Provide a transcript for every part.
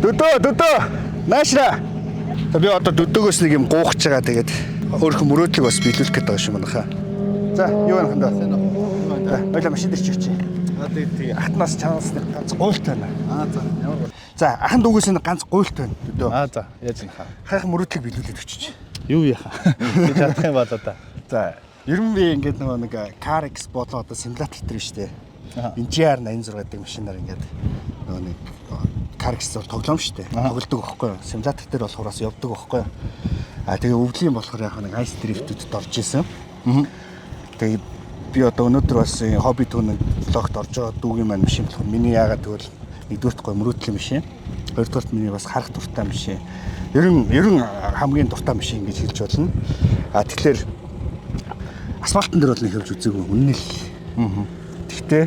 Дөдөө, дөдөө. Наашра. Би одоо дөдөөгөөс нэг юм гуйх байгаа, тэгээд өөрхөн мөрөөдлөг бас биелүүлэх гээд байгаа шүү манайхаа. За, юу байна хандаа? За, ойлаа машин дээр чи очие. Аа, тий, тий. Ахтнаас чанаас нэг ганц гуйлт байна. Аа, за. Ямар гол. За, ахан дүүгээс нэг ганц гуйлт байна. Дөдөө. Аа, за. Яаж юм хаа? Хайх мөрөөдлөг биелүүлээд өчөж. Юу яхаа? Би чадах юм бол одоо. За, ер нь би ингээд нөгөө нэг Car X болоо одоо симулятор төр шүү дээ. Аа. Энэ GR86 гэдэг машинаар ингээд нөгөө нэг Car X зур тоглоом шүү дээ. Тоглодог байхгүй юу? Симулятор дээр болохоор бас явдаг байхгүй юу? А тэгээ өвлийн болохоор яг нэг Ice Drift-үүдэд орж исэн. Тэгээ би одоо өнөөдөр бас энэ хобби түүнэн блогт орж байгаа дүүгийн маань машин болохоор миний яагаад тэгвэл нэгдүгürt гой мөрөөдлийн машин, хоёрдугаарт миний бас харах дуртай машин. Ер нь хамгийн дуртай машин гэж хэлж болно. А тэгэхээр асфальтан дээр бол нэг хэвж үзээгүй үнэн л. Тэгтээ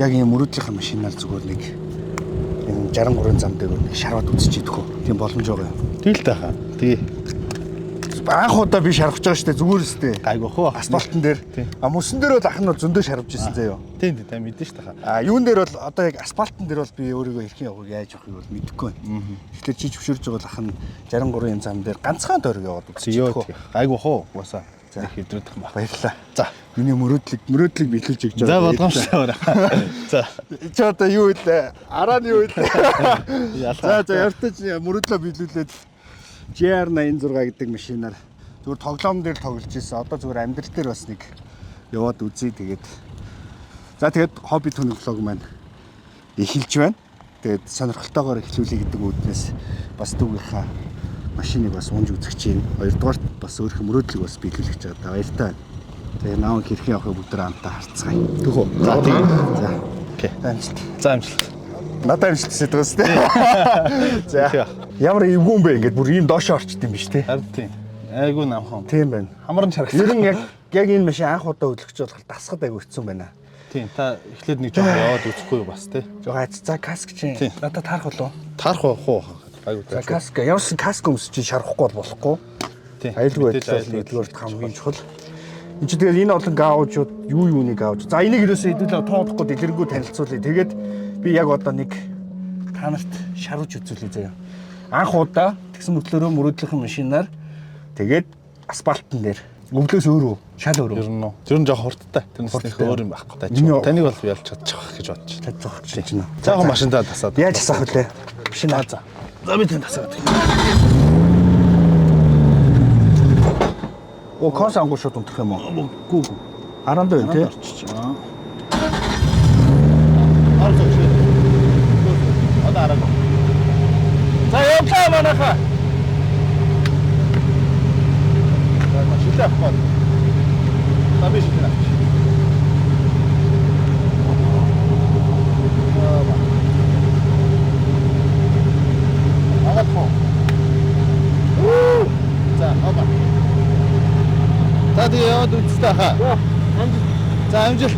яг ийм мөрөөдлийнхээ машинаар зүгээр нэг энэ 63 зам дээр нэг шарваад үзчих идэх үү. Тийм боломж байгаа юм. Тэгэл та хаа. Тий. Анх удаа би шарвах гэж байгаа шүү дээ, зүгээр үстэй. Гайгүй хөө. Асфальтан дээр. Тий. А мөсөн дээр бол ах нь бол зөндөө шарвж исэн заяо. Тийм, тийм, та мэдэн шүү дээ хаа. А юун дээр бол одоо яг асфальтан дээр бол би өөрийгөө хэрхэн явахыг яаж явахыг бол мэдэхгүй байна. Тэгэхээр чи зөвшөөрж байгаа бол ах нь 63-ын зам дээр ганцхан тойрог яваад үзчих Йоо. идэх үү. Гайгүй хөө. Угаасаа. За. Нэг хэвдрэх юм ба. Баярлалаа. За. Миний мөрөөдлөг биелүүлж өгч За, болгоомжтой. За. Чи одоо юу вэ? Араа нь юу вэ? Ялгаа. За за, ярьтаж мөрөөдлөө биелүүлээд GR86 гэдэг машинаар зүгээр тоглоом дээр тоглож исэн. Одоо зүгээр амьдрал дээр бас нэг яваад үзье тэгээд. За, тэгээд хобби түнэг влог маань эхэлж байна. Тэгээд сонирхолтойгоор эхлүүлэе гэдэг үүднээс бас дүүгийнхаа машиныг бас унж үзэх чинь. Хоёрдугаарт бас өөрийнхөө мөрөөдлөг бас биелүүлэх гэж байгаа. Баяртай байна. Тэгээ наав хэрхэн явахыг бүгд хамтдаа харцгаая. Түүхүү. За, тий. За. Окей. Амжилт. За, амжилт. Надад амжилт хүсэж байгаа сте. За. Тийм. Ямар эвгүй юм бэ, ингээд бүр ийм доошоо орчд юм биш те. Харин тийм. Айгүй намхан. Тийм байна. Хамарн чаргасан. Ер нь яг энэ машин анх удаа хөдлөгч болохоор дасгад айгүй хэцүү байна. Тийм. Та эхлээд нэг жоох яваад үзэхгүй юу бас тий. Жог айц. За, каск чинь Тийм. надад таарах болов. Таарах уу хуу. Айгүй. За, каск ямарсан каск өмсөж чинь шарахгүй бол болохгүй. Тийм. Аюулгүй Мэдээж байдлаар аюулгүй нэгдүгээр хамгийн чухал. Энд чинь тэгэл энэ олон гаужууд юу юуны гаауж. За, энийг ерөөсөө хэдүүлээ тоодохгүй дэлгэрэнгүй танилцуулъя. Тэгээд би яг одоо нэг та нарт шаруулж үзүүлье заяа. Анх удаа тэгсэн мөртлөөрөө мөрөөдлийнхэн машинаар тэгээд асфальтан дээр өвлөөс өөрөө шал өөрөө. Ер нь үү. Тэр нь жоох хурдтай. Тэрнээс нэг Хурдтай. өөр юм байхгүй. Миний- Таныг бол ялж чадчих гэж бодож. Чадчих гэж байна. За, яг машиндаа тасаад. Яаж асаах вүлээ? Машин Аа, за. За, би танд тасаад. О, конс ангуу шууд унтрах юм уу? Гүү гүү. Аранд байна тий. Орчиж. Аа. Ар зогш. Одоо араагүй. За, явлаа манайхаа. За, шилээ авах гоо. За, би шилээ авчих. Агаад хоо. За, опа. За, тэгээ яваад үзтээ хаа. За, амжилт.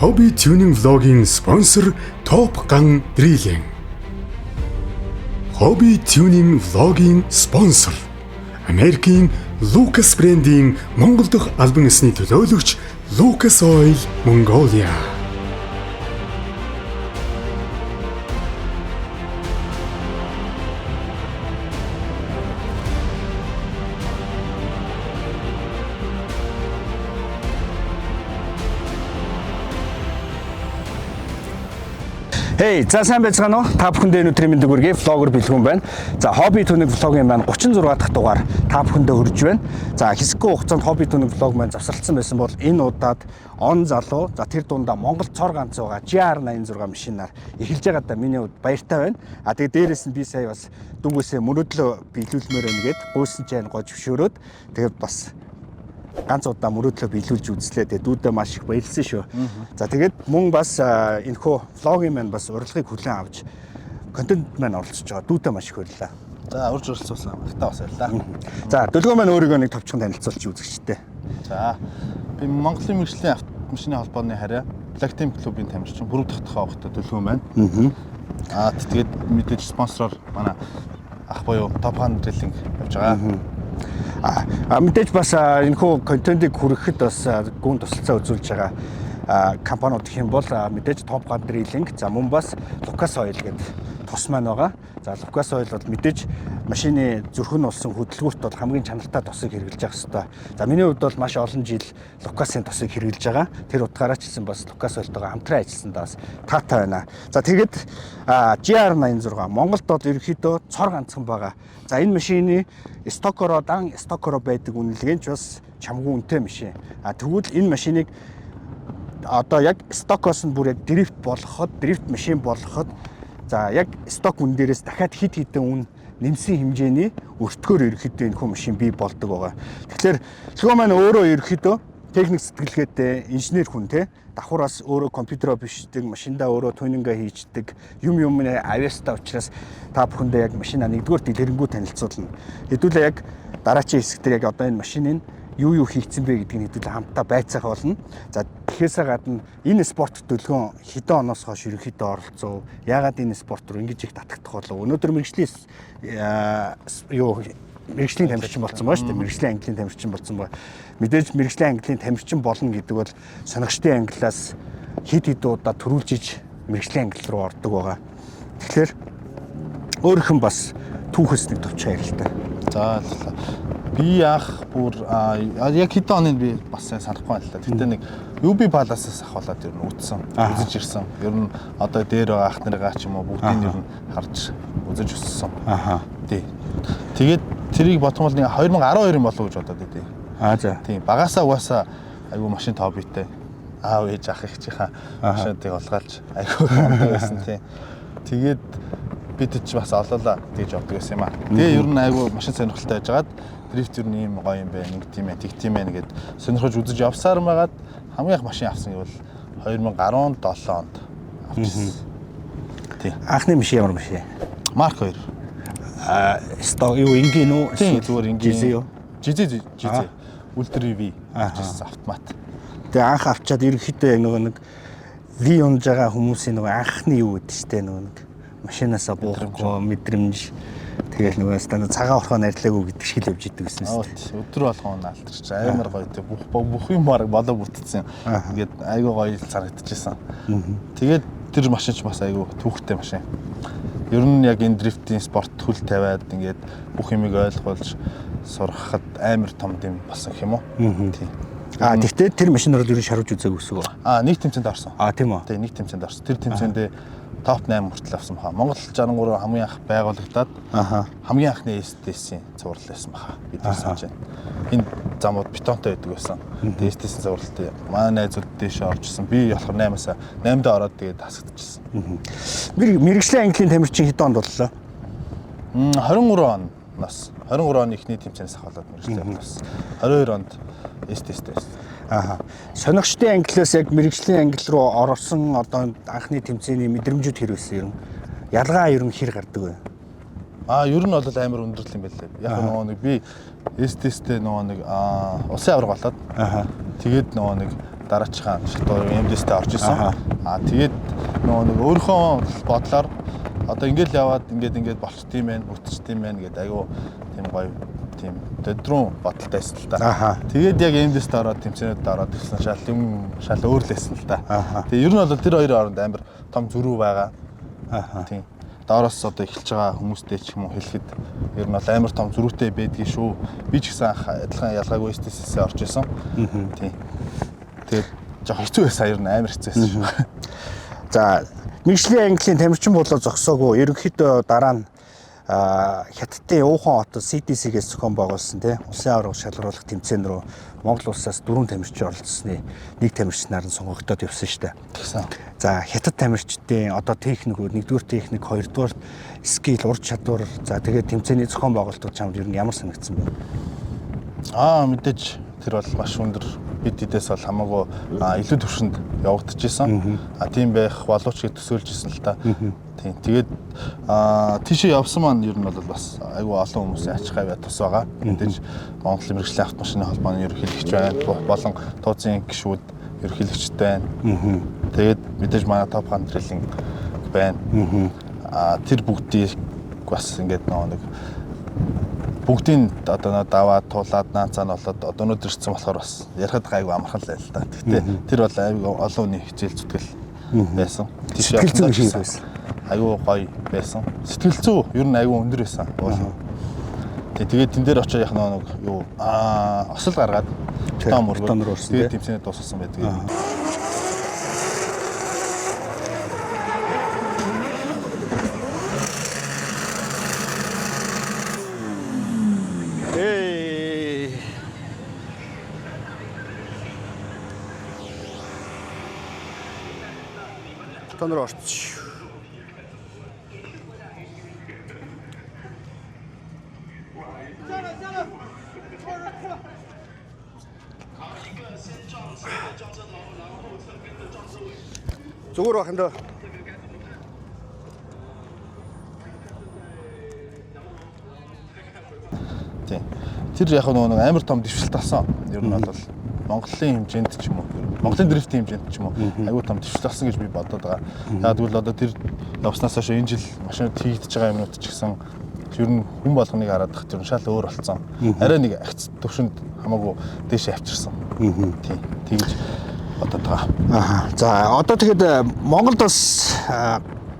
Hobby Tuning Vlog-ийн спонсор Top Gun Drilling. Hobby Tuning Vlog-ийн спонсор Америкийн Lucas брендийн Монгол дахь албан ёсны төлөөлөгч Lucas Oil Mongolia. Hey, за сайн байцгаана уу? Та бүхэндээ энэ өдрийн мэндийг хүргэе. Vlogger Бэлгүн байна. За, Хобби Түүнийг vlog-ын маань 36 дахь дугаар та бүхэндээ хүрж байна. За, хэсэггүй хугацаанд Хобби Түүнийг vlog маань завсарлачихсан байсан бол энэ удаад он залуу, за тэр дундаа Монгол цор ганц байгаа GR86 машинаар эхэлж байгаадаа миний хувьд баяртай байна. А тэгээ дээрэс нь би сая бас дүүгээсээ мөрөөдлөө биелүүлмээр байна гэд гуйсан чайн гоо зөвшөөрөөд тэгээд бас ганц удаа мөрөөдлөө биелүүлж үзлээ. Тэгээ дүүдээ маш их баярлсан шүү. За, тэгээд мөн бас энэхүү vlog-ын маань бас урилгыг хүлээн авч контент маань оролцож байгаа. Дүүдээ маш их баярлалаа. За, урьж оролцуулсан. Багтаа бас баярлалаа. За, Дөлгөө маань өөрийгөө нэг товчхон танилцуулж үзэгчтэй. За, би Монголын мэргэжлийн автомашины холбооны харьяа Black Team клубын тамирчин, бүрүү тогтохоо авахтай Дөлгөөн байна. Аа, тэгээд мэдээж спонсороор манай ах буюу Top Gun Drilling явж байгаа. А мэдээж бас энэхүү контентыг хүрэхэд бас гүн тусалцаа үзүүлж байгаа компаниуд гэх юм бол мэдээж Top Gun Drilling, за мөн бас Lucas Oil гэдэг тус маань байгаа. За, Lucas Oil бол мэдээж машины зүрхэн болсон хөдөлгүүрт бол хамгийн чанартай тосыг хэрэглэж явах хэрэгтэй. За, миний хувьд бол маш олон жил Lucas-ын тосыг хэрэглэж байгаа. Тэр утгаараа ч гэсэн бас Lucas Oil-тойгоо хамтран ажилласандаа бас таатай байна. За, тэгэд GR86 Монголд бол ерөнхийдөө цор ганцхан байгаа. За, энэ машины stock-ороо дан stock-ороо байдаг үнэлгээ нь ч бас чамгүй үнэтэй машин. А тэгвэл энэ машиныг одоо яг stock-оос нь бүр яг drift болгоход, drift машин болгоход, за яг stock үн дээрээс дахиад хэд хэдэн үн нэмсэн хэмжээний өртгөөр ерөнхийдөө энэ хүн машин бий болдог байгаа. Тэгэхээр Лхөө маань өөрөө ерөнхийдөө техник сэтгэлгээтэй инженер хүн, те, давхар бас өөрөө компьютероо бичдэг, машиндаа өөрөө tuning-аа хийждэг, юм юм авьяастай учраас та бүхэндээ яг машина нэгдүгээр дэлгэрэнгүй танилцуулна. Хэдүүлээ яг дараачийн хэсэг дээр яг одоо энэ машиныг юу юу хийгдсэн бэ гэдгийг хэдүүлээ хамтдаа байцаах болно. За, тэгэхээсээ гадна энэ спорт Дөлгөөн хэдэн оноос хойш ерөнхийдөө оролцов? Яагаад энэ спорт руу ингэж их татагдах болов? Өнөөдөр мэргэжлийн юу мэргэжлийн тамирчин болсон байна шүү дээ. Мэргэжлийн ангилын тамирчин болсон ба. Мэдээж мэргэжлийн ангилын тамирчин болно гэдэг бол сонирхчдын ангилаас хэд хэд удаа түрүүлж иж мэргэжлийн ангил руу ордог байгаа. Тэгэхээр өөрийнх нь бас түүхээс нэг товчхон ярилтаа. За, баярлалаа. Би анх бүр яг хэдэн оныг би бас сайн санахгүй байна л та. Гэхдээ нэг UB Palace-аас ахуулаад ер нь үтсэн, үзэж ирсэн. Ер нь одоо дээр байгаа ах нарыгаа ч юм уу бүгдийг ер нь харж үзэж өссөн. Тий. Тэгээд тэрийг бодох юм бол нэг 2012 юм болов уу гэж бодоод байдیں۔ Аа, за. Тийм, багасаа угаасаа айгүй машин хоббитэй. Аав ээж ах эгчийнхаа машиныг олгаалж айгүй хобби байсан, тийм. Тэгээд бид ч бас олоолаа тэгж явдаг байсан юм аа. Тэгээ ер нь айгүй машин сонирхолтой байжгаад drift ер нь ийм гоё юм байна, ингэ тийм ээ, тэг тийм ээ гэд сонирхож үзэж явсаар байгаад хамгийн их машин авсан гэвэл 2017 онд авчихсан. Тийм. Анхны машин ямар машин? Марк 2. А stock юу, энгийн үү? Тийм, зүгээр энгийн. GZ юу? GZ, GZ. Ultra V авчихсан, автомат. Тэгээ анх авчаад ерөнхийдөө яг нөгөө нэг V унж байгаа хүмүүсийн нөгөө анхны юу гэдэг чтэй нөгөө нэг машинаасаа буухгүй мэдрэмж, тэгэл нөгөө стандарт цагаан орхоо нарилаагүй гэдэг шиг л явж идэг гэсэн Аа, юм. тий, өдөр болгон алдарч амар гоё, тий, бүх бүх юм бараг болоо бүтцэн. Тэгээд айгүй гоё санагдчихсан. Тэгээд тэр машин ч бас айгүй түүхтэй машин. Ер нь яг энэ drift-ийн спорт хөл тавиад ингээд бүх юмыг ойлгуулж сурахад амар том дэм болсон гэх юм уу? Тий. А тэгтээ тэр машинаар л ер нь шарвж үзээгүй гэсэн үг. А, нэг тэмцээнд орсон. А, тийм үү? Тий, нэг тэмцээнд орсон. Тэр тэмцээндээ топ 8 хүртэл авсан баха. Монгол 63 хамгийн анх байгуулагдаад хамгийн анхны STS-ийн цуврал байсан баха. Би тэр санаж байна. Энэ замууд бетонтой байдаг байсан. Тэгээ STS-ийн цувралт манай найзууд дээшээ орж исэн. Би болохоор 8-аас 8-даа ороод тэгээд хасагдчихсан. Мэргэжлийн ангилын тамирчин хэдэн онд боллоо? 23 оноос, 23 оны эхний тэмцээнээс ахуулаад мэргэжлийн ангилаас 22 онд STS-тэй байсан. Аха. Сонирхчдын ангилаас яг мэргэжлийн ангил руу орсон одоо анхны тэмцээний мэдрэмжүүд хэр байсан ер нь? Ялгаа ер нь хэр гардаг вэ? А, ер нь бол амар өндөрлөл юм байлээ. Яг нөгөө нэг би STS-тэй нөгөө нэг улсын аварга болоод тэгээд нөгөө нэг дараачихаа шатуур MDS-тэй орж исэн. Аа, тэгээд нөгөө нэг өөрийнхөө бодлоор одоо ингээд л яваад ингээд ингээд болчт юм байна, бүтчт юм байна гэдээ айгүй тийм гоё тийм дөдрүүн бодолтой байсан л та. Тэгээд яг MDS-тэй ороод тэмцээнүүдэд ороод ирсэн шал юм шал өөр л байсан л та. Тэгээд ер нь бол тэр хоёрын хооронд амар том зөрүү байгаа. Тийм. Доороос одоо эхэлж байгаа хүмүүстэй ч юм уу хэлэхэд ер нь бол амар том зөрүүтэй байдгийг шүү. Би ч гэсэн анх адилхан ялгаагүй STS-ээс орж исэн. Тийм. Тэгээд жоох хэцүү байсан, ер нь амар хэцүү байсан шүү. За. Мэргэжлийн английн тамирчин болоо зогсоогүй. Ерөнхийдөө дараа нь Хятадын Уухан хотод CDC-гээс зохион байгуулсан тий улсын аварга шалгаруулах тэмцээн рүү Монгол улсаас 4 тамирчин оролцсны нэг тамирчнаар нь сонгогдоод явсан шүү дээ. Тэгсэн. За, хятад тамирчдын одоо техникүүд, нэгдүгээр техник, хоёрдугаар skill, ур чадвар, за тэгээд тэмцээний зохион байгуулалтууд чамд ер нь ямар санагдсан бэ? Мэдээж тэр бол маш өндөр, бид хэдээс бол хамаагүй илүү түвшинд явагдчихсан. Тийм байх боловч гэж төсөөлж исэн л та. Тийм. Тэгээд тийшээ явсан маань ер нь бол бас айгүй олон хүмүүсийн ач гавьяа тус байгаа. Мэдээж Монголын мэргэжлийн автомашины холбооны ерөнхийлөгч байна. Болон тууцын гишүүд ерөнхийлөгчтэй байна. Тэгээд мэдээж манай топ хандрилинг байна. Тэр бүгдийг бас ингээд нөгөө нэг бүгдийн одоо даваа туулаад наацаа нь болоод одоо өнөөдөр ирсэн болохоор бас ярихад гайгүй амархан л байл та. Гэхдээ тэр бол айгүй олон хүний хичээл зүтгэл байсан. Тийш Сэтгэл зүйн шиг байсан. Айгүй гоё байсан. Сэтгэл зүй ер нь айгүй өндөр байсан. Тэгээд тэн дээр очиж яг нэг юу осол гаргаад бетон мөргөө. Тэгээд тэмцээний дуусгасан байдаг. Бетон руу орчих. Зүгээр байх юм дөө. Тийм. Тэр яг нэг амар том дэвшилт авсан. Ер нь бол Монголын хэмжээнд ч юм уу, Монголын дрифтийн хэмжээнд ч юм уу айгүй том дэвшилт авсан гэж би бодод байгаа. Яг тэгвэл одоо тэр явснаас хойш энэ жил машинууд хийгдэж байгаа юмнууд ч гэсэн ер нь хүн болгоныг хараад тах тэр шал өөр болцсон. Арай нэг агц төвшөнд хамаагүй дээшээ авчирсан. Тийм. Тэгж бодод байгаа. Аа. За, одоо тэгэхэд Монголд бас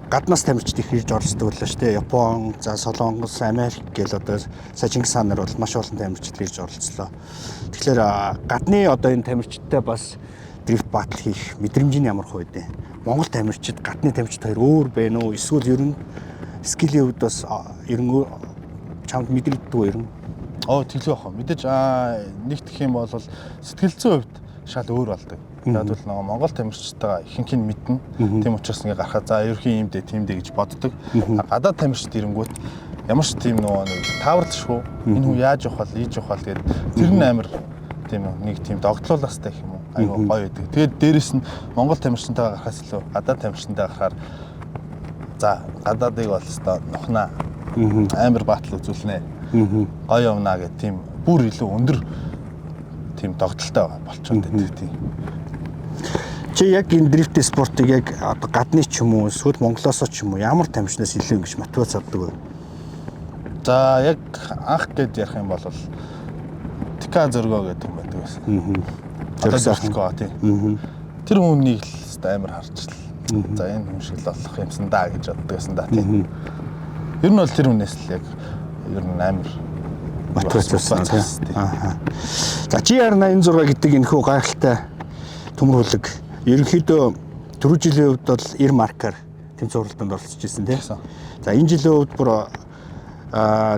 гаднаас тамирчид их ирж оролцдог байлаа шүү дээ. Япон, за Солонгос, Америк гэл одоо сая Чингис хаан нар бол маш олон тамирчид ирж оролцлоо. Тэгэхээр гадны одоо энэ тамирчидтай бас дрифт батл хийх мэдрэмж нь ямар хөө вэ? Монгол тамирчид, гадны тамирчид хоёр өөр байна уу? Эсвэл ер нь skill ийн хувьд бас ер нь чамд мэдрэгддэг үү ер нь? Тэглээ баха. Мэдээж нэг гэх юм бол сэтгэл зүйн хувьд шал өөр болдог. Яг бол нөгөө Монгол тамирчдтайгаа ихэнх нь мэднэ. Тийм учраас ингээ гарахаа за ерөнхий юм дээ, тийм дээ гэж боддог. Гадаад тамирчид ирэнгүүт ямар ч тийм нөгөө нэг тааварлашгүй. Энэ хүн яаж явах вэ, ийж явах вэ гэдэг тэр нь амар тийм нэг тийм догтлуулаастай гэх юм уу. Айгүй гоё байдаг. Тэгээд дээрэс нь Монгол тамирчинтайгаа гарахаас илүү гадаад тамирчинтайгаа гарахаар за гадаадыг бол өстой нухнаа. Амар батал үзүүлнэ. Гоё явна гэх тийм бүр илүү өндөр тийм догтлолтой болчиход байдаг тийм. Чи яг энэ дрифт спортыг яг одоо гадны ч юм уу эсвэл Монголоос ч юм уу ямар тамирчнаас илүү ингэж мотивац авдаг вэ? За, яг анх гэд ярих юм бол ТК зөргөө гэдэг хүн байдаг байсан. Одоо зөргөө тийм. Тэр хүнийг л амар харж л. За, энэ хүн шиг л болох юмсан да гэж боддог байсан да тийм. Ер нь бол тэр хүнээс л яг ер нь амар мотивац авсан тийм. За, GR86 гэдэг энэхүү гайхалтай төмөр хүлэг ерөнхийдөө түрүү жилийн хувьд бол 90 маркаар тэмцээн уралдаанд оролцож ирсэн тийм. За, энэ жилийн хувьд бүр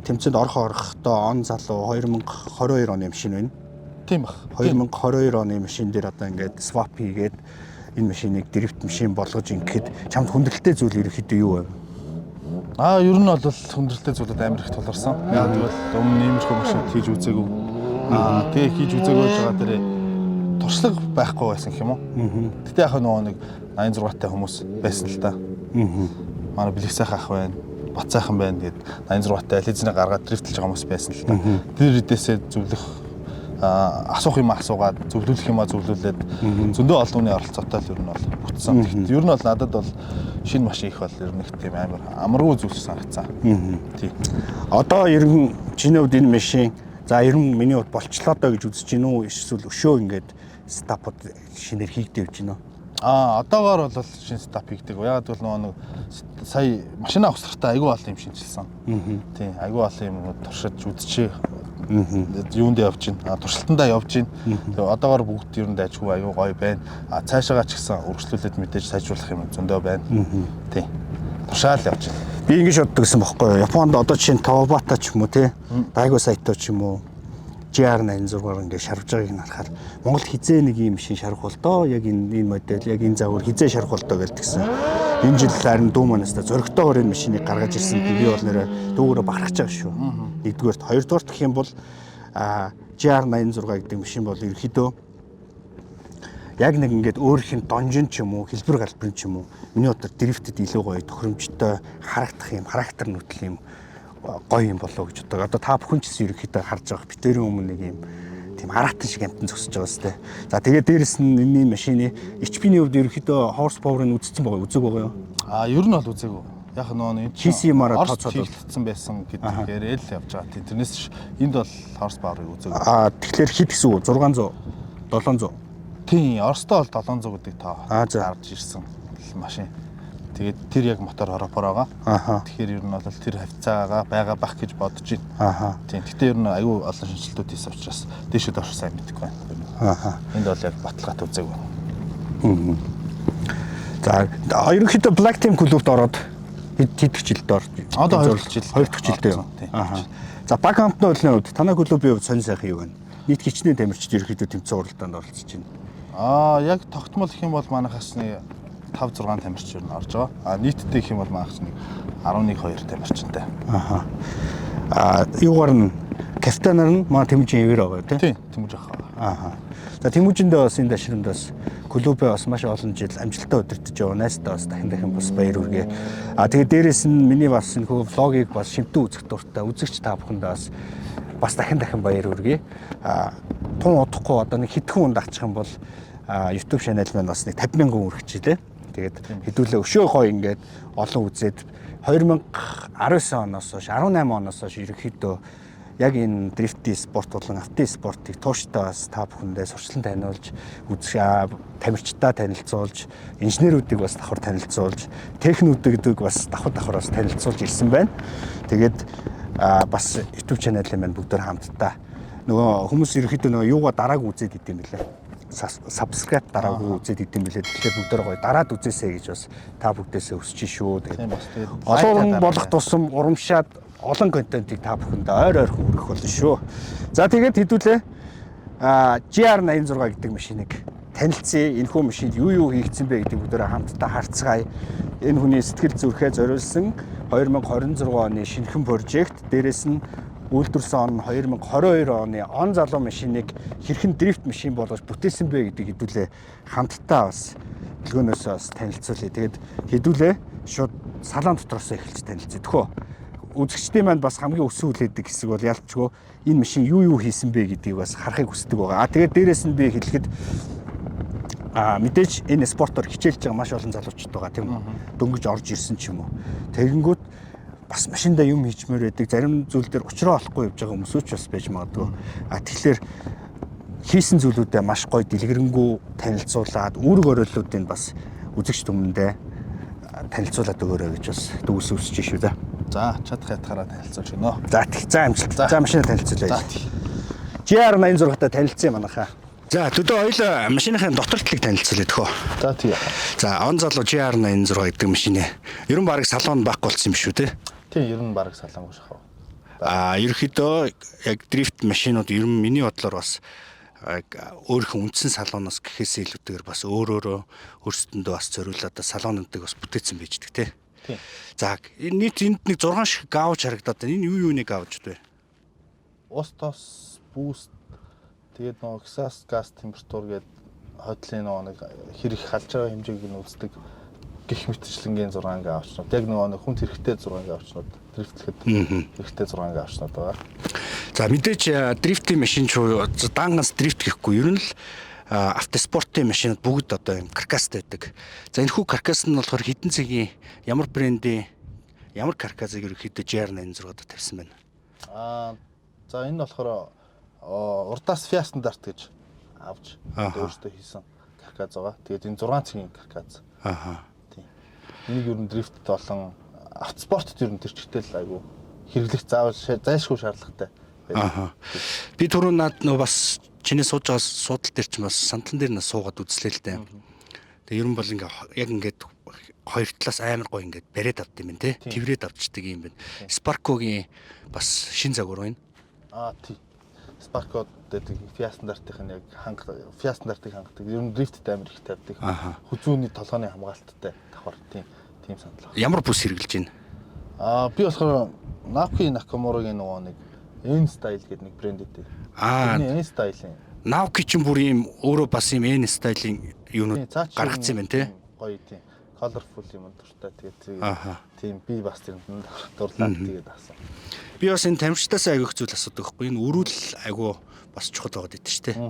тэмцээнд орох орохдоо он залуу 2022 оны машин байна. Тийм бах. 2022 оны машин дээр одоо ингээд swap хийгээд энэ машиныг дрифт машин болгож ингээд чамд хүндрэлтэй зүйл ерөнхийдөө юу вэ? Ер нь бол хүндрэлтэй зүйлүүд амар их тулгарсан. Яг тэгвэл өмнө иймэрхүү машин хийж үзээгүй. Тэгээ хийж үзээгүй байж байгаа дээрээ туршлага байхгүй байсан гэх юм уу? Гэтэ яг нөгөө нэг 86 тай хүмүүс байсан л та. Манай бэлэг сайхан ах байна, бат сайхан байна гэд 86 тай ализны гаргаад дрифтлж байгаа хүмүүс байсан л та. Тэр хэдээсээ зөвлөх асуух юм асуугаад зөвлөх юм зөвлүүлээд зөндөө олон хүний оролцоотой л ер нь бол бүтсэн. Тэгэхдээ ер нь бол надад бол шинэ машин их бол ер нь их тийм амар амаргүй зүйл санагдсан. Тийм. Одоо ер нь чиний хувьд энэ машин за ер нь миний хувьд болчлоо доо гэж үзэж гин үү? Эсвэл өшөө ингээд setup ууд шинээр хийгдээ явж гин үү? Одоогоор бол шинэ setup хийгдэг. Яг гэвэл нөгөө нэг сая машина авах хэрэгтэй айгүй олон юм шинжилсэн. Тийм, айгүй олон юм туршиж үзчихээ. Юунд явж байна? Туршилтандаа явж байна. Тэгээ одоогор бүгд ер нь дайжгүй аюу гоё байна. А цаашаагаа ч гэсэн үргэлжлүүлээд мэдээж сайжруулах юм зөндөө байна. Тийм. Туршаал явж байна. Би ингэж боддог гэсэн бохоггүй юу? Японд одоо жишээ нь Tawabata ч юм уу те, Daigo Saito ч юм уу GR86-аар ингээд шарвж байгааг нь харахаар Монголд хизээ нэг юм шин шарах бол доо, яг энэ модель, яг энэ загвар хизээ шарах бол доо гэлтгсэн. Энэ жил харин дүү манаас та зөрөгтэйгээр энэ машиныг гаргаж ирсэнд би бол нэрэ дүүгээрээ бахархаж байгаа шүү. Нэгдүгээрт, хоёрдугаарт гэх юм бол GR86 гэдэг машин бол ерөөхдөө яг нэг ингээд өөрийнх нь донжин ч юм уу, хэлбэр галбирын ч юм уу, миний бодлоор дрифтэд илүү гоё тохиромжтой харагдах юм, характер нөхцөл юм гоё юм болоо гэж боддог. Одоо та бүхэн ч гэсэн ерөнхийдөө харж байгаа битэрийн өмнө нэг юм тийм араатан шиг амтан зогсож байгаа сте. За тэгээд дээрэс нь энэ машины HP-ний хувьд ерөнхийдөө horsepower-ыг үзсэн байгаа, үзег байгаа юу? А ер нь бол үзээгүй. Яг нөгөө энэ чинь PCM-аараа Орос тооцоод бол. хийгдсэн байсан гэдгээр л явж байгаа. Тийм, тэрнээс энд бол horsepower-ыг үзээгүй. А тэгэхээр хэд гэсэн үг? 600, 700. Тийм, Оростой бол 700 гэдэг тоо Аа, за. гарч ирсэн машин. Тэгээд тэр яг мотор хоропоор байгаа. Тэгэхээр ер нь бол тэр хавцаагаа байгаа бах гэж бодож байна. Тийм. Гэтэ ер нь аюу олон шинжилтүүд хийсэн учраас дээшээ доош сайн мэдэхгүй байна. Энд бол яг баталгаатай үзээгүй. За ерөнхийдөө Black Team клубт ороод хэд хэд жилд орж? Одоо хоёр дахь жил. Хоёр дахь жилдээ юу? Орсон, тийм. За баг хамтны хуулийн хувьд танай клубын хувьд сонь сайхан юу вэ? Нийт хичнээн тамирчид ерөнхийдөө тэмцээн уралдаанд оролцож байна. Аа яг тогтмол гэх юм бол манайхаас нэг 5 6 тамирч ер нь орж байгаа. А нийтдээ гэх юм бол манайхаас нэг 11 2 тамирчтай. А юугаар нь капитанаар нь маа Тэмүжин ивэр байгаа тий? Тийм, Тэмүүж ах. За Тэмүжиндээ бас энэ дашрамд бас клубээ бас маш олон жил амжилттай удирдах яваа найстаа бас дахин дахин бас баяр хүргэе. А тэгээд дээрэс нь миний бас энэ хөө влогийг бас шимтэн үзэх дуртай үзэгч та бүхэндээ бас дахин дахин баяр хүргэе. А тун удахгүй одоо нэг хэдхэн хүнд авчих юм бол YouTube channel маань бас нэг 50 мянган хүрчихлээ. Тэгээд хэдүүлээ өшөө гоё ингээд олон үзээд 2019 оноос хойш 18 оноос хойш ерөнхийдөө яг энэ дрифтийн спорт болон авто спортыг тууштай бас та бүхэндээ сурчлан таниулж үзэх тамирчдаа танилцуулж инженерүүдийг бас давхар танилцуулж техникүүдийг бас давхар давхар бас танилцуулж ирсэн байна. Тэгээд бас YouTube channel-ын маань бүгдээр хамтдаа нөгөө хүмүүс ерөнхийдөө нөгөө юугаа дарааг үзээд идэм бэлээ. Subscribe дараагүй үзээд идэм бэлээ. Тэгэхээр бүгдээр гоё дараад үзээсэй гэж бас та бүгдээсээ өсөж шүү. Тийм, Тэгээд бас тэгээд олон лайк болох тусам урамшаад олон контентыг та бүхэнд ойр ойрхон хүргэх болно шүү. За тэгээд хэдүүлээ GR86 гэдэг машиныг танилцъя. Энэхүү машинд юу юу хийгдсэн бэ гэдэг бүгдээрээ хамтдаа харцгаая. Энэ хүний сэтгэл зүрхээ зориулсан 2026 оны шинэхэн прожект, дээрэс нь үйлдвэрсэн он 2022 оны он залуу машиныг хэрхэн дрифт машин болгож бүтээсэн бэ гэдэг хэдүүлээ хамтдаа бас дэлгөөнөөс бас танилцуулъя. Тэгээд хэдүүлээ шууд салон дотроос эхэлж танилцъя. Тэхөө. Үзэгчдийн маань бас хамгийн өссөн хүлээдэг хэсэг бол ялчгүй энэ машин юу юу хийсэн бэ гэдгийг бас харахыг хүсдэг байгаа. А тэгээд дээрэс нь би хэлэхэд мэдээж энэ спортоор хичээлж байгаа маш олон залуучууд байгаа, тийм үү? Дөнгөж орж ирсэн ч юм уу. Тэгэнгүүт бас машиндаа юм хийчмээр байдаг. Зарим зүйл дээр учраа олохгүй явж байгаа хүмүүсүүд ч бас байж магадгүй. А тэгэхээр хийсэн зүйлүүдээ маш гоё дэлгэрэнгүй танилцуулаад үүрэг оройллуудыг бас үзэгч түмэндээ танилцуулаад өгөөрэй гэж бас дүүс өсөж шүү дээ. За чадах ятгаараа танилцуулж өгнө. За тэг. За амжилт. За машина танилцуулъя. За тий. GR86-тай танилцсан манайхаа. За төдөө хоёлоо машиныхаа дотор талыг танилцуулъя төхөө. За тий. За он залуу GR86 гэдэг машины ер нь бараг салон байхгүй болсон юм шүү дээ. Тий, ер нь бараг салангүй шахав. А ерөөхдөө яг дрифт машинууд ер нь миний бодлоор бас өөрийнхөө үндсэн салоноос гэхээсээ илүүтэйгээр бас өөр өөрөө өөрсдөндөө бас зориулаад салонуудыг бас бүтээсэн байж дэх тий. Тийм. За энэ нийт энд нэг 6 шиг гаавч харагдаад байна. Энэ юу юуны гаавч вэ? Ус тос boost тэгээд нөгөө exhaust gas температур гээд хойдлын нөгөө нэг хэрэг халж байгаа хэмжээг нь үздэг гих мэтчлэнгийн 6 гаавчнууд. Яг нөгөө нэг хүнд хэрэгтэй 6 гаавчнууд, дрифтлэхэд хэрэгтэй 6 гаавчнууд байгаа. За мэдээж дрифтийн машин ч дан ганц дрифт гэхгүй ер нь л автоспортын машинууд бүгд одоо юм каркастай байдаг. За энэхүү каркас нь болохоор хэдэн цагийн ямар брендийн ямар каркасыг ерөнхийдөө GR86-д тавьсан байна? За энэ нь болохоор урдаас FIA стандарт гэж авч өөртөө хийсэн каркас байгаа. Тэгээд энэ 6 цагийн каркас. Тийм. Энийг ер нь дрифт болон автоспортод ер нь тэр чигтэл айгу хэрэглэх заавал зайлшгүй шаардлагатай Аха. Би түрүү над нөө бас чиний сууж байгаа суудал дээр чинь бас сандлан дээр нь суугаад үзлээ л дээ. Тэгээ ер нь бол ингээ яг ингээд хоёр талаас амар гоё ингээд бариад авд юм байна те. Тэврээд авчдаг юм байна. Sparco-гийн бас шин загвар байна. Аа тий. Sparco гэдэг FIA стандартын яг ханга FIA стандартыг хангадаг. Ер нь дрифтд амар их тавьдаг. Хүзүүний толгойн хамгаалттай давхар тийм тийм сандал. Ямар бүс хэрэглэж байна? Аа би болохоор Naoki Nakamura-гийн нөгөө нэг N Style гэдэг нэг брэнд өгдөг. Аа Тэрний N Style-ийн. Naoki чинь бүр ийм өөрөө бас ийм N Style-ийн юунууд гаргацсан юм байна те. Гоё тийм. Colorful юм дуртай. Тэгээд тийм би бас тэрэнд дурлаад тэгээд авсан. Би бас энэ тамирчдаас айгүйх зүйл асуудаг байхгүй. Энэ өрүүл айгүй бас чухал байгаад идэв шүү дээ.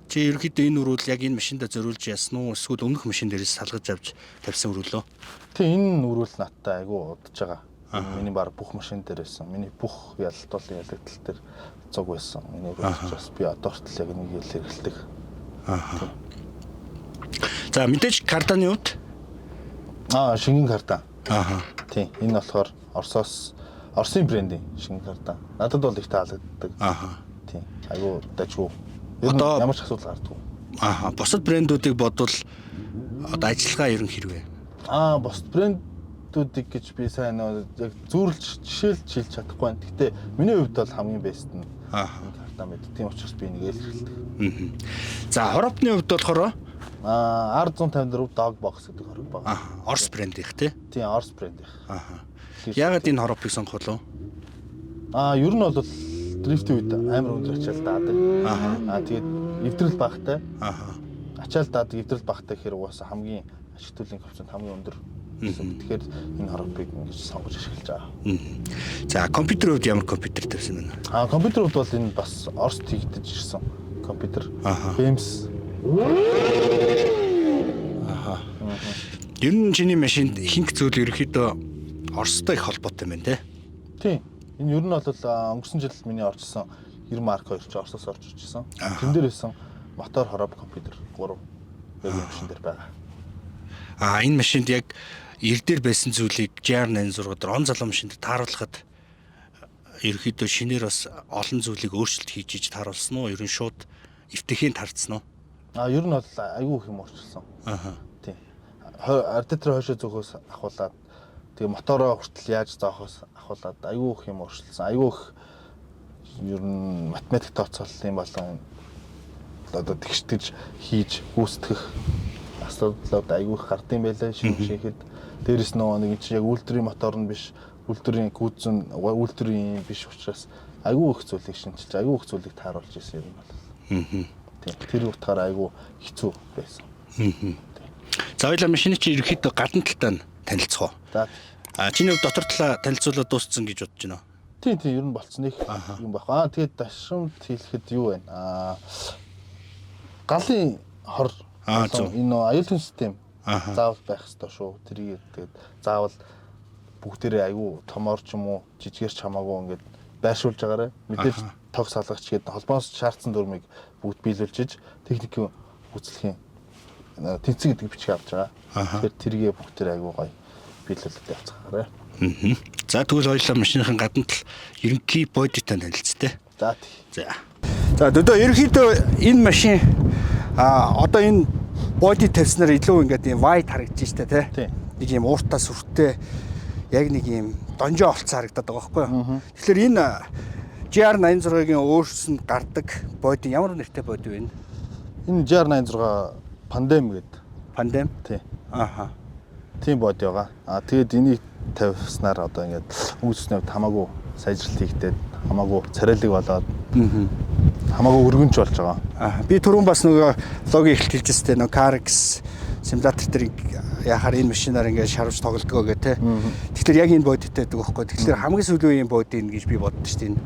Чи ерөнхийдөө энэ өрүүл яг энэ машиндаа зориулж яасан уу? Эсвэл өмнөх машин дээрээс салгаж авч тавьсан өрүүлөө? Тийм энэ өрүүл надтай айгүй удаж байгаа. Миний баг бүх машин дээр байсан. Миний бүх ялалтуулын ялагдал дээр цуг байсан. Энэ өрүүл бас би одоо хүртэл яг нэг хэл хэрэгэлдэг. За мэдээж карданы хувьд шингэн кардан. Тийм энэ болохоор Оросоос Оросын брендийн шингэн кардан. Надад бол их таалагддаг. Тийм айгүй дажгүй. Ер нь ямар ч асуудал гардаггүй. Бусад брэндүүдийг бодвол одоо ажиллагаа ер нь хэрвээ. Бусад брэндүүдийг гэж би сайн яг зүүрлж жишээлж хэлж чадахгүй байна. Гэхдээ миний хувьд бол хамгийн бест нь кардан байдаг. Тийм учраас би нэг л хэрэглэдэг. За хоропны хувьд болохоор R154 Dog Box гэдэг хорог байна. Орос брендийнх тий? Тийм, Орос брендийнх. Яагаад энэ хоропыг сонгох вэ? Ер нь бол дрифтийн үед амар өндөр ачаал даадаг. Тэгээд эвдрэл багтай. Ачаал даадаг, эвдрэл багтай гэхээр угаасаа хамгийн ашиг төллийн коэффициент хамгийн өндөр гэсэн. Тэгэхээр энэ хоропыг ингэж сонгож ашиглаж байгаа. За компьютерийн хувьд ямар компьютер тавьсан бэ? Компьютерийн хувьд бол энэ бас Оросд хийгдэж ирсэн компьютер. BMS. Ер нь чиний машинд ихэнх зүйл ерөнхийдөө Оростой их холбоотой юм байна те? Тийм. Энэ ер нь бол өнгөрсөн жил миний орчсон 90 Mark 2 ч Оросоос орж ирсэн. Тэн дээр байсан мотор, хороб, компьютер 3 яг энэ машин дээр байгаа. Энэ машинд яг 90 дээр байсан зүйлийг GR86 дээр он залуу машинд тааруулахад ерөнхийдөө шинээр бас олон зүйлийг өөрчлөлт хийж иж тааруулсан уу? Ер нь шууд эвтэхийн таарцсан уу? Ер нь бол айгүй их юм өөрчилсөн. Тийм. Радиатор хойшоо зөөхөөс ахуулаад тэгээ мотороо хүртэл яаж зоохоос ахуулаад айгүй их юм өөрчилсөн. Айгүй их ер нь математик тооцооллын болон одоо тэгштгэж хийж гүйцэтгэх асуудлууд айгүй их гардыг байлаа шинэ шинэхэд. Дээрээс нөгөө нэг чинь яг үйлдвэрийн мотор нь биш, үйлдвэрийн гүйцэн, үйлдвэрийн биш учраас айгүй их зүйлийг шинчилж, айгүй их зүйлийг тааруулж ирсэн юм бол. Тийм. Тэр утгаараа айгүй хэцүү байсан. За хоёлаа машины чи ерөнхийдөө гадна талдаа нь танилцах уу? За. Чиний хувьд дотор талаа танилцуулаад дууссан гэж бодож байна уу? Тийм, ер нь болцсон их юм байх. Тэгээд дашрамт хэлэхэд юу вэ? Галын хор энэ нөө аюулгүй систем заавал байх ёстой шүү. Тэрийг тэгээд заавал бүгдээрээ айгүй томоор ч юм уу жижигээр ч хамаагүй ингээд байршуулж байгаарэ. Мэдээж тог салгагч гээд холбоос шаардсан дүрмийг бүгд биелүүлж иж техникийн үйлчлэхийн тэнцэн гэдэг бичиг авч байгаа. Тэгэхээр тэргээ бүгдээрээ айгүй гоё биелүүлэлт явцгаарай. За тэгвэл хоёулаа машиныхын гадна тал ерөнхий бодитой танилцтай. За. За дөдөө ерөнхийдөө энэ машин одоо энэ боди тавьснаар илүү ингээд юм wide харагдаж штэ тий. Нэг юм ууртаа сүртэй яг нэг юм донжоо олцсон харагдаад байгаа байхгүй юу. Тэгэхээр энэ GR86-гийн өөрсөн гардаг боди ямар нэртэй боди вэ? Энэ GR86 Pandem гэдэг. Pandem? Тий. Тийм боди байгаа. Тэгээд энийг тавьснаар одоо ингээд өнгөцсний хувьд хамаагүй сайжралт хийгдээд, хамаагүй царайлаг болоод, хамаагүй өргөнч болж байгаа. Би түрүүн бас нөгөө логийн эхэлт хэлжсэн нөгөө CarX симулятор дээр яхаар энэ машинаар ингээд шарвж тоглодгоо гэх тээ. Тэгэхээр яг энэ бодитой байдаг байхгүй. Тэгэхээр хамгийн сүүлийн үеийн боди энэ гэж би боддоо шүү дээ.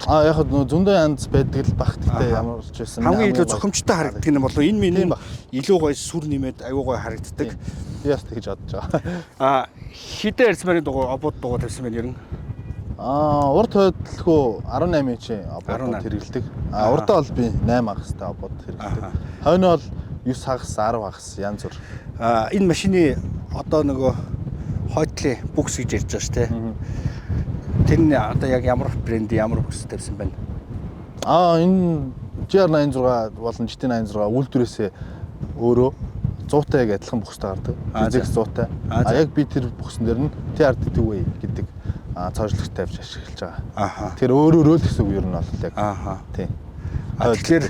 Яг нөгөө зөндөө янз байдаг л бах. Гэхдээ ямар ч байсан хамгийн илүү зохимжтой харагддаг юм болов энэ миний илүү гоё сүр нэмээд аюу гоё харагддаг. Би бас тэгж бодож байгаа. Хэдэн эрсмэрийн дугуй обод дугуй тавьсан байна ер нь? Урд хойдлого 18 инчийн обод хэрэглэдэг. Урдаа бол би 8 хагастай обод хэрэглэдэг. Хойноо бол 9 хагас, 10 хагас янз бүр. Энэ машины одоо нөгөө хойдлын бүкс гэж ярьж байгаа шүү дээ. Тэр нь одоо яг ямар брэнд, ямар бүс тавьсан байна? Энэ GR86 болон GT86 үйлдвэрээсээ өөрөө 100-тай яг адилхан бүхстэй гардаг. GX 100-тай. Яг би тэр бүхсэн дээр нь TRD2 гэдэг цоожлогч тавьж ашиглаж байгаа. Тэр өөрөөрөө л гэсэн үг ер нь бол яг. Тийм. Тэгэхээр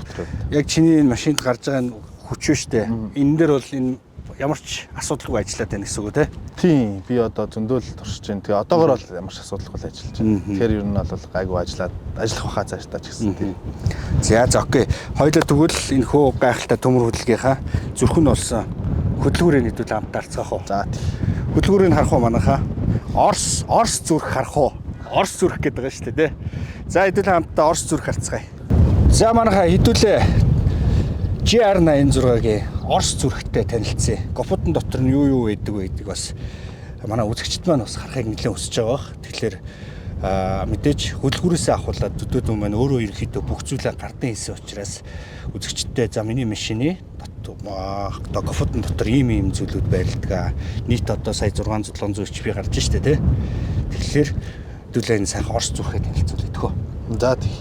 яг чиний энэ машинд гарч байгаа энэ хүч шүү дээ. Энэ дээр бол энэ ямар ч асуудалгүй ажиллаад байна гэсэн үг үү те? Тийм. Би одоо зөндөө л туршиж байна. Тэгээ одоогор бол ямар ч асуудалгүй л ажиллаж байна. Тэгэхээр ер нь бол гайгүй ажиллаад ажиллах байхаа цаашдаа ч гэсэн тийм. За за окей. Хоёулаа тэгвэл энэ хөө гайхалтай төмөр хөдөлгийнхаа зүрх нь болсон хөдөлгүүрээ нийтүүл хамтдаа харцгаах уу? За тийм. Хөдөлгүүрийг харах уу манайхаа? Орс зүрх харах уу? Орс зүрх гэдэг байгаа шүү дээ, тэ. За хэдүүлээ хамтдаа Орс зүрх харцгаая. За манайхаа хэдүүлээ GR86-гийн Орс зүрхтэй танилцъя. Гопотон дотор нь юу байдаг вэ гэдэг бас манай үзэгчд маань бас харахыг нэлээд хүсэж байгаа бах. Тэгэхээр мэдээж хөдөлгүүрээсээ авахулаад төдөөд маань өөрөө ерөнхийдөө бүх зүйлээ гардан хийсэн учраас үзэгчдээ за миний машины одоо гопотон дотор ийм ийм зүйлүүд байрладаг. Нийт одоо сая 600 700 HP гарч штэ тий. Тэгэхээр хэдүүлээ энэ сайхан Орс зүрхээ танилцуулъя төхөө. За тий.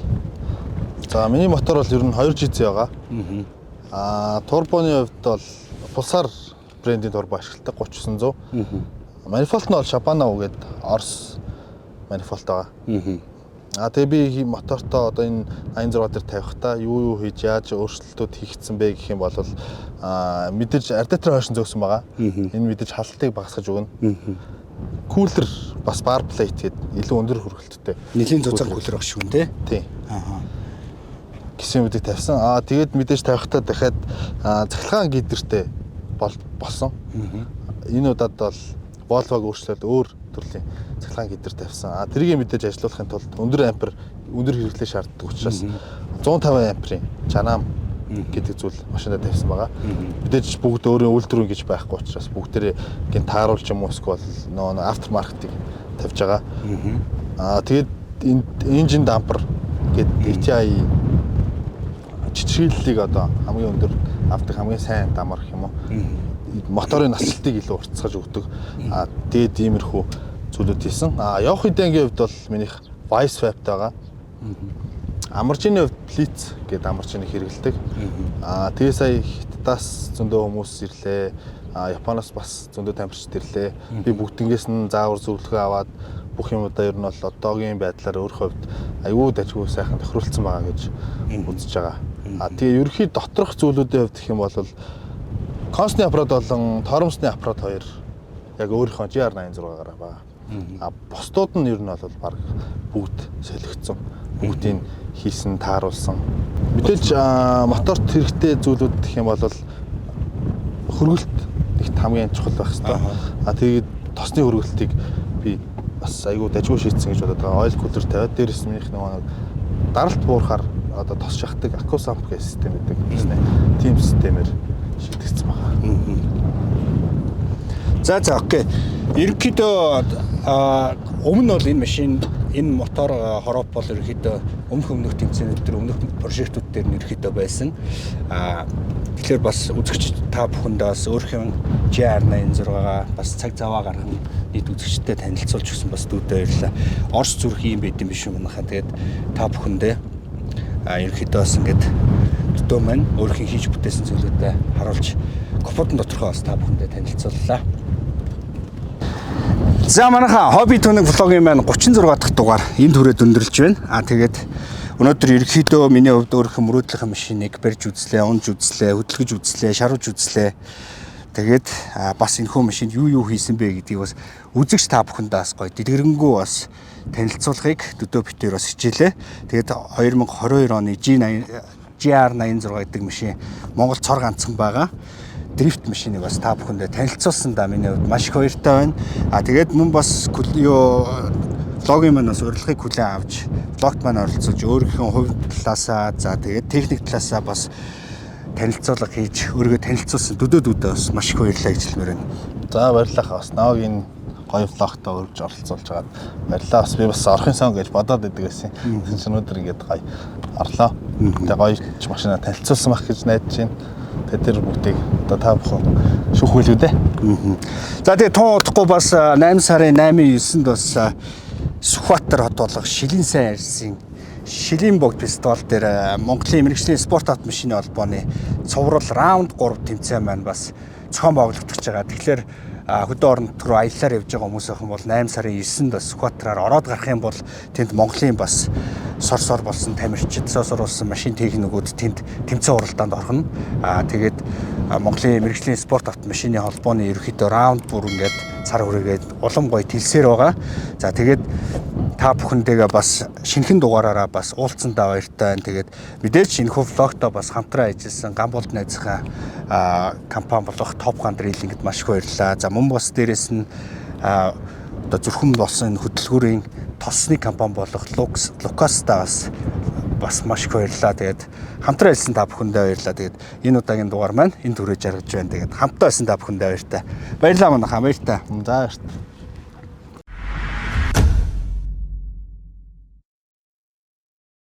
За миний мотор бол ер нь 2 GC байгаа. Турбоны хувьд бол Pulsar брендийн турбо ашигладаг 3900. Манифолт нь бол Shabana гэдэг Орс манифолт байгаа. Тэгээ би мотортой одоо энэ 86 дээр тавихтаа юу хийж яаж өөрчлөлтүүд хийгдсэн бэ гэх юм бол мэдээж радиатор хойшин зөксөн байгаа. Энэ мэдээж халалтыг багасгаж өгнө. Кулер бас bar plate гэдэг илүү өндөр хөргөлттэй. Нэлийн зузаан кулер баг шүү нэ. Тийм. Гэсэн юмыг тавьсан. Тэгээд мэдээж тавихтаа дахиад цахилгаан гидэртэй болсон. Энэ удаад бол Volvo-г өөрчлөөд өөр төрлийн цахилгаан гидэр тавьсан. Тэрийг мэдээж ажилуулахын тулд өндөр ампер, өндөр хэрэглээ шаарддаг учраас 150 амперын Чанам гэдэг зүйл машиндаа тавьсан байгаа. Мэдээж бүгд өөрийн үйлдвэр гэж байхгүй учраас бүгдээрээ гин тааруулж юм уу эсвэл нөгөө after market-ыг тавьж байгаа. Тэгээд engine damper гэдэг ATI чичрэллийг одоо хамгийн өндөр авдаг хамгийн сайн дамар гэх юм уу. Моторын насалтыг илүү уртсгаж өгдөг. Тэгээд иймэрхүү зүйлүүд хийсэн. Явах үдэнгийн хувьд бол минийх Vice Vape байгаа. Амарчины хувьд Blitz гэдэг амарчиныг хэрэглэдэг. Тэгээ сая Хятадаас зөндөө хүмүүс ирлээ. Японоос бас зөндөө тамирчид ирлээ. Би бүгднгээс нь заавар зөвлөгөө аваад бүх юмудаа ер нь бол одоогийн байдлаар өөрийнхөө хувьд аюу дажгүй сайхан тохируулсан байгаа гэж үзэж байгаа. Тэгээ ерөнхий доторх зүйлүүдийн хувьд гэх юм бол консны аппарат болон тормосны аппарат хоёр яг өөрийнхөө GR86-гаар байгаа. Бусдууд нь ер нь бол баг бүгд солигдсон. Бүгдийг хийсэн, тааруулсан. Мэдээж моторт хэрэгтэй зүйлүүд гэх юм бол хөргөлт нэгт хамгийн чухал байх хэрэгтэй. Тэгээд тосны хөргөлтийг би бас айгүй дажгүй шийдсэн гэж бодод байгаа. Oil cooler тавиад дээрээс минийх нөгөө даралт буурахаар одоо тос шахдаг Aquasamp гэх систем гэдэг юм. Тийм системээр шийдэгдсэн байна. За за окей. Ерөнхийдөө өмнө нь бол энэ машин, энэ мотор хороп бол ерөнхийдөө өмнөх тэмцээнүүд дээр, өмнөх прожектууд дээр нь ерөнхийдөө байсан. Тэгэхээр бас үзэгч та бүхэндээ бас өөрийнхөө GR86-гаа бас цаг заваа гарган нийт үзэгчдэд танилцуулж өгсөн бас дүүдээ баярлалаа. Орс зүрх юм байд юм биш үү манайхаа. Тэгээд та бүхэндээ ерөнхийдөө бас ингээд төдөө маань өөрийнхөө хийж бүтээсэн зүйлүүдээ харуулж капотын доторхоо бас та бүхэндээ танилцууллаа. За манайхаа хобби түүнэг влогийн маань 36 дахь дугаар энэ түрээд өндөрлж байна. Тэгээд өнөөдөр ерөнхийдөө миний хувьд өөрийнхөө мөрөөдлийнхөө машиныг барьж үзлээ, унж үзлээ, хөдөлгөж үзлээ, шаруулж үзлээ. Тэгээд бас энэхүү машинд юу хийсэн бэ гэдгийг бас үзэгч та бүхэндээ бас гоё дэлгэрэнгүй бас танилцуулахыг төдөө битээр бас хичээлээ. Тэгээд 2022 оны GR86 гэдэг машин Монгол цор ганцхан байгаа. Дрифт машиныг бас та бүхэндээ танилцуулсан да миний хувьд маш их баяртай байна. Тэгээд мөн бас влогийн маань бас урилгыг хүлээн авч влогт маань оролцуулж өөрийнхөө хувь талаасаа за тэгээд техник талаасаа бас танилцуулга хийж өөрийгөө танилцуулсан төдөө бас маш их баярлалаа гэж хэлмээр байна. За баярлалаа. Бас намайг энэ гоё влогтоо өргөж оролцуулж байгаад баярлалаа. Бас би бас орохын сон гэж бодоод байдаг байсан. Тэгсэн чинь өнөөдөр ингээд гоё орлоо. Тэгээ гоё машинаа танилцуулсан байх гэж найдаж байна. Тэгээ тэр бүгдийг одоо та бүхэн шүүх байлгүй дээ. За тэгээ тун удахгүй бас 8 сарын 8-9-нд бас Сүхбаатар хот болох Шилийн сайн арьсан Шилийн богд фестивал дээр Монголын мэргэжлийн спорт автомашины холбооны цуврал раунд 3 тэмцээн маань бас зохион байгуулагдаж байгаа. Тэгэхээр хөдөө орон нутг руу аяллаар явж байгаа хүмүүс ах юм бол 8 сарын 9-нд бас Сүхбаатараар ороод гарах юм бол тэнд Монголын бас сор сор болсон тамирчид, сор сор болсон машин техникүүд тэнд тэмцээн уралдаанд орно. Тэгээд Монголын мэргэжлийн спорт автомашины холбооны ерөнхийдөө раунд бүр ингээд цар хүрээгээд улам гоё тэлсээр байгаа. За, тэгээд та бүхэндээгээ бас шинэхэн дугаараараа бас уулзсандаа баяртай байна. Тэгээд мэдээж энэхүү vlog той бас хамтран ажилласан Гамболд найзынхаа компани болох Top Gun Drilling-д маш их баярлалаа. За, мөн бас дээрэс нь одоо зөвхөн болсон энэ хөдөлгүүрийн тосны компани болох Lux Lucas-та бас маш их баярлалаа. Тэгээд хамтран ажилласан та бүхэндээ баярлалаа. Тэгээд энэ удаагийн дугаар маань энэ түрэж жаргаж байна. Тэгээд хамтаа байсан та бүхэндээ баяртай. Баярлалаа, манайхаа, баяртай. За, баяртай.